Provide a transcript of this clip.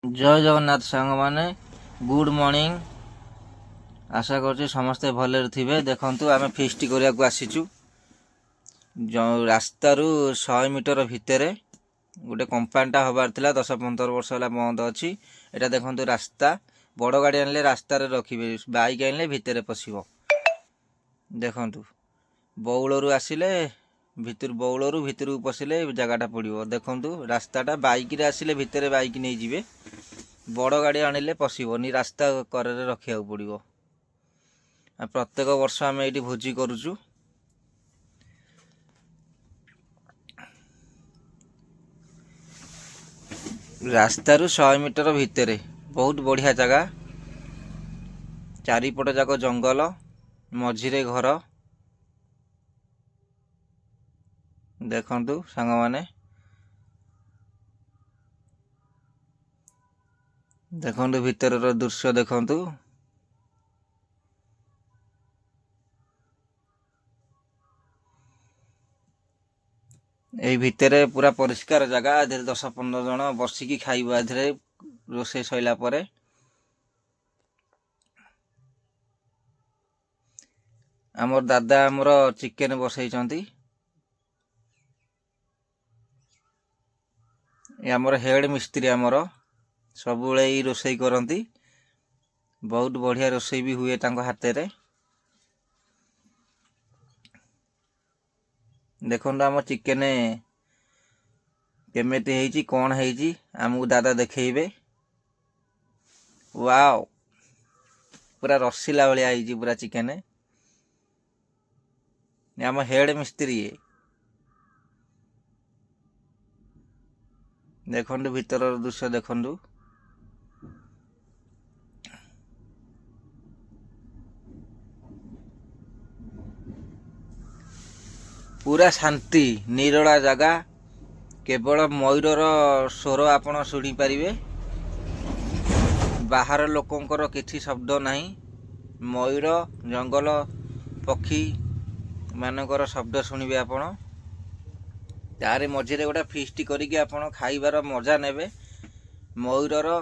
ଜୟ ଜଗନ୍ନାଥ ସାଙ୍ଗମାନେ, good morning. ଆଶା କରୁଛି ସମସ୍ତେ ଭଲରେ ଥିବେ। ଦେଖନ୍ତୁ, ଆମେ ଫିଷ୍ଟ କରିବାକୁ ଆସିଛୁ। ଯେଉଁ ରାସ୍ତାରୁ 100 ମିଟର ଭିତରେ ଗୋଟେ କମ୍ପାନୀଟା ହେବାର ଥିଲା, 10-15 ବର୍ଷ ହେଲା ବନ୍ଦ ଅଛି। ଏଇଟା ଦେଖନ୍ତୁ ରାସ୍ତା। ବଡ଼ ଗାଡ଼ି ଆଣିଲେ ରାସ୍ତାରେ ରଖିବେ, ବାଇକ୍ ଆଣିଲେ ଭିତରେ ପଶିବ। ଦେଖନ୍ତୁ, ବଉଳରୁ ଆସିଲେ ଭିତରୁ, ବଉଳରୁ ଭିତରକୁ ପଶିଲେ ଜାଗାଟା ପଡ଼ିବ। ଦେଖନ୍ତୁ ରାସ୍ତାଟା। ବାଇକ୍ରେ ଆସିଲେ ଭିତରେ ବାଇକ୍ ନେଇଯିବେ, ବଡ଼ ଗାଡ଼ି ଆଣିଲେ ପଶିବନି, ରାସ୍ତା କରରେ ରଖିବାକୁ ପଡ଼ିବ। ଆଉ ପ୍ରତ୍ୟେକ ବର୍ଷ ଆମେ ଏଇଠି ଭୋଜି କରୁଛୁ। ରାସ୍ତାରୁ 100 ମିଟର ଭିତରେ ବହୁତ ବଢ଼ିଆ ଜାଗା। ଚାରିପଟ ଯାକ ଜଙ୍ଗଲ, ମଝିରେ ଘର। ଦେଖନ୍ତୁ ସାଙ୍ଗମାନେ, ଦେଖନ୍ତୁ ଭିତରର ଦୃଶ୍ୟ ଦେଖନ୍ତୁ। ଏଇ ଭିତରେ ପୁରା ପରିଷ୍କାର ଜାଗା। ଏଥିରେ 10-15 ଜଣ ବସିକି ଖାଇବ ଏଥିରେ ରୋଷେଇ ସରିଲା ପରେ। ଆମର ଦାଦା ଆମର ଚିକେନ ବସେଇଛନ୍ତି। ଏ ଆମର ହେଡ୍ ମିସ୍ତ୍ରୀ, ଆମର ସବୁବେଳେ ଏଇ ରୋଷେଇ କରନ୍ତି। ବହୁତ ବଢ଼ିଆ ରୋଷେଇ ବି ହୁଏ ତାଙ୍କ ହାତରେ। ଦେଖନ୍ତୁ ଆମ ଚିକେନ କେମିତି ହେଇଛି, କ'ଣ ହେଇଛି, ଆମକୁ ଦାଦା ଦେଖେଇବେ। ୱାଓ, ପୁରା ରସିଲା ଭଳିଆ ହେଇଛି ପୁରା ଚିକେନ। ଆମ ହେଡ୍ ମିସ୍ତ୍ରୀ ଇଏ। ଦେଖନ୍ତୁ, ଭିତରର ଦୃଶ୍ୟ ଦେଖନ୍ତୁ। ପୁରା ଶାନ୍ତି ନିରଳା ଜାଗା। କେବଳ ମୟୂରର ସ୍ୱର ଆପଣ ଶୁଣିପାରିବେ, ବାହାର ଲୋକଙ୍କର କିଛି ଶବ୍ଦ ନାହିଁ। ମୟୂର, ଜଙ୍ଗଲ ପକ୍ଷୀ ମାନଙ୍କର ଶବ୍ଦ ଶୁଣିବେ ଆପଣ। ତାରି ମଝିରେ ଗୋଟେ ଫିଷ୍ଟ କରିକି ଆପଣ ଖାଇବାର ମଜା ନେବେ ମୟୂରର।